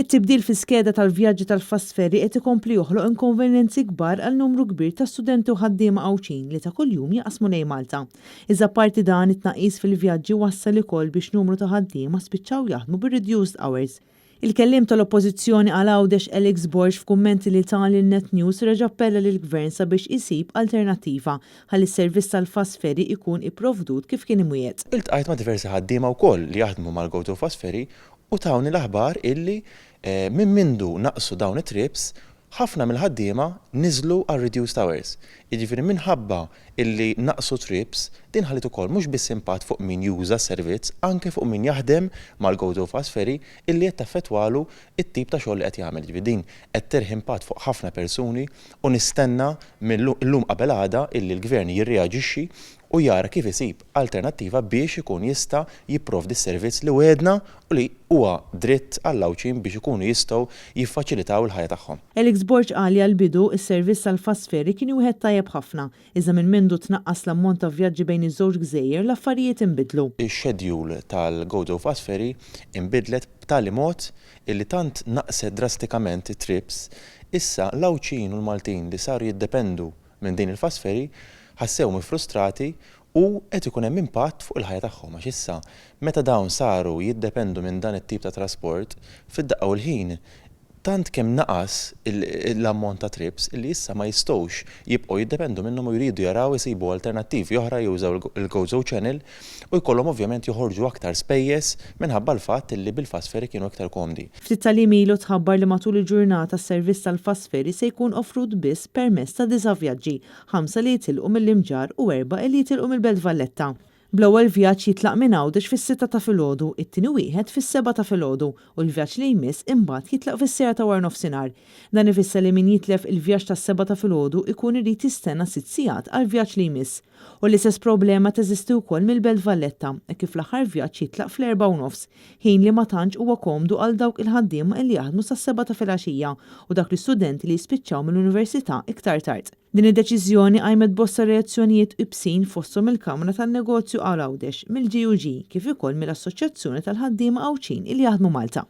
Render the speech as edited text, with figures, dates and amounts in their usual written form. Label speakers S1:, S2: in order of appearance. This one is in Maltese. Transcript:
S1: It-tibdil fl-iskeda tal-vjaġġi tal-fast ferry qed ikompli joħloq inkonvenjenzi kbar għal numru kbir ta' studenti u ħaddiema Għawdxin li ta' kuljum jaqsmu lejn Malta. Iżda apparti dan, it-tnaqqis fil-vjaġġi wassal ukoll biex numru ta' ħaddiema spiċċaw jaħdmu bir-reduced hours. Il-kelliem tal-Oppożizzjoni għal Għawdex Alex Borg f'kummenti li ta lil Net News reġa' appella lill-Gvern sabiex isib alternattiva ħalli s-servizz tal-fast ferry ikun ipprovdut kif kien imwiegħed.
S2: Iltqajt ma' diversi ħaddiema wkoll li jaħdmu mal-Gozo Fast Ferry u tawni l-aħbar illi minn mindu naqsu dawn it-trips, ħafna mill-ħaddiema niżlu għal reduced hours. Jiġifieri minħabba illi naqsu trips, din ħalliet ukoll mhux biss impatt fuq min juża s-servizz, anke fuq min jaħdem mal-Gozo Fast Ferry illi qed taffettwalu t-tip ta' xogħol li qed jagħmel. Jiġifieri din qed terħi impatt fuq ħafna persuni u nistenna mil-lum qabel għada illi l-Gvern jirreaġixxi u jara kif isib alternattiva biex ikun jista' jipprovdi s-servizz li wegħdna u li huwa dritt għall-Għawdxin biex ikunu jistgħu jiffaċilitaw il-ħajja tagħhom.
S1: Alex Borg qal li għall-bidu, is-servizz tal-fast ferry kien wieħed tajjeb ħafna, iżda minn mindu tnaqqas l-ammont ta' vjaġġi bejn iż-żewġ gżejjer, l-affarijiet inbidlu.
S2: Ix-schedule tal-Gozo Fast Ferry inbidlet b'tali mod illi tant naqset drastikament it-trips, issa l-Għawdxin u l-Maltin li saru jiddependu minn din il-fast ferry ħassewhom iffrustrati u qed ikun hemm impatt fuq il-ħajja tagħhom għax issa meta dawn saru jiddependu minn dan it-tip ta' trasport, fid-daqqa u l-ħin tant kemm naqas l-ammont ta' trips illi issa ma jistgħux jibqgħu jiddependu minnhom u jridu jaraw isibu alternattivi oħra jużaw il-Gozo Channel u jkollhom ovvjament joħorġu aktar spejjeż minħabba l-fatt illi bil-fast ferry kienu iktar komdi.
S1: Ftit tal-jiem ilu tħabbar li matul il-ġurnata s-servizz tal-fast ferry se jkun offrut biss permezz ta' disa' vjaġġi, ħamsa li jitilqu mill-Imġarr u erbgħa li jitilqu mill-Belt Valletta. Bl-ewwel vjaġġ jitlaq minn Għawdex fis-sitta ta' filgħodu, it-tieni wieħed fis-sebgħa ta' filgħodu u l-vjaġġ li jmiss imbagħad jitlaq fis-siegħa ta' waranofsinhar. Dan ifisser li min jitlef il-vjaġġ tas-sebgħa ta' filgħodu jkun irid jistenna sitt sigħat għall-vjaġġ li jmiss. U l-istess problema teżisti wkoll mill-Belt Valletta, hekk kif l-aħħar vjaġġ jitlaq fl-erbgħa u nofs, ħin li ma tantx huwa komdu għal dawk il-ħaddiema illi jaħdmu sas-sebgħa ta' filgħaxija u dawk l-istudenti li jispiċċaw mill-università iktar tard. Din id-deċiżjoni qajmet bosta reazzjonijiet ibsin fosthom mill-Kamra tan-Negozju għal Għawdex, mill-GUG kif ukoll mill-Assoċjazzjoni tal-Ħaddiema Għawdxin illi jaħdmu Malta.